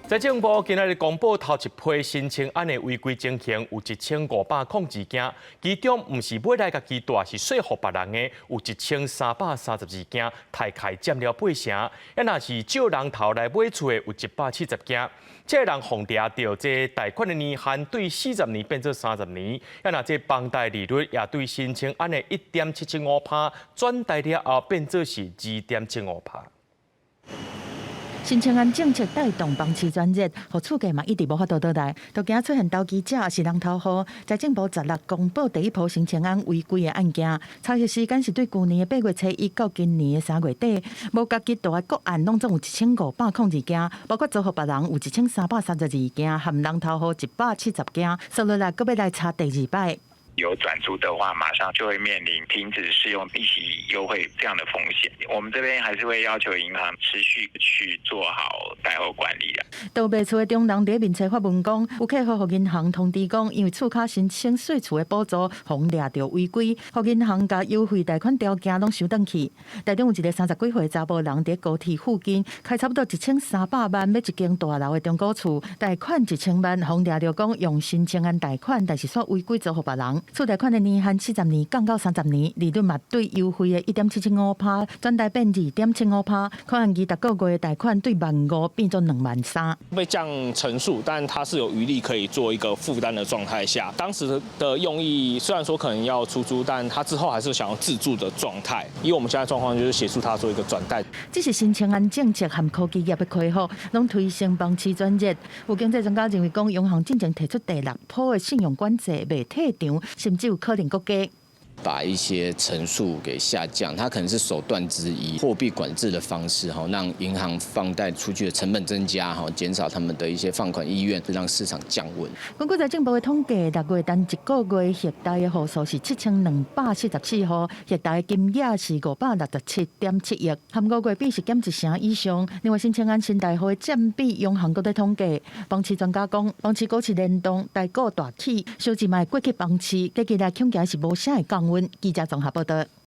財政部今仔日公布頭一批申請案的違規情形，有1502件，其中毋是買來家己蹛，是稅予別人的，有1332件，大概佔了八成。啊，若是借人頭來買厝的，有170件。這个人予掠著這貸款的年限對40年變做30年，啊，若這房貸利率也對申請案的1.775趴轉貸了後變做是2.75趴。新青安政策帶動房市轉熱，予厝價嘛一直無法度倒來，都驚出現投機者抑是人頭戶。財政部十六公布第一波新青安違規的案件，查核時間是對舊年的8月初一到今年的3月底，無家己蹛的個案攏總有1502件，包括租予別人有1332件，含人頭戶170件，紲落來閣欲來查第二擺。有轉租的話，馬上就會面臨停止適用利息優惠這樣的風險。我們這邊還是會要求銀行持續去做好貸後管理的。倒賣厝的中人佇面冊發文講，有客戶予銀行通知講，因為厝跤申請稅厝的補助，予掠著違規，予銀行共優惠貸款條件攏收轉去。台中有一个30幾歲查埔人佇高鐵附近開差不多1300萬買一間大樓的中古厝，貸款1000萬，予掠著講用新青安貸款，但是煞違規租予別人。厝貸款的年限40年降到30年，利率嘛對優惠的1.775趴轉貸變2.75趴，可能20個月貸款對萬五變做2萬3。被降成數，但它是有餘力可以做一個負擔的狀態下，當時的用意雖然說可能要出租，但他之後還是想要自住的狀態。以我們現在狀況，就是協助他做一個轉貸。這是新青安政策和科技業的開發，攏推升房市轉熱。有經濟專家認為講，央行進前提出第六波的信用管制袂退場，甚至有可能閣加。把一些成數給下降，它可能是手段之一，貨幣管制的方式，哈，讓銀行放貸出去的成本增加，哈，減少他們的一些放款意願，讓市場降溫。根據財政部的統計，6月單一個月核貸的戶數是7244戶，核貸的金額是567.7億，和5月比是減一成以上。另外，新青安信貸戶的佔比，央行閣咧統計，房市專家講，房市股市聯動，台股大起，小錢嘛會過去房市，計起來恐驚是無啥會降溫。記者綜合報道。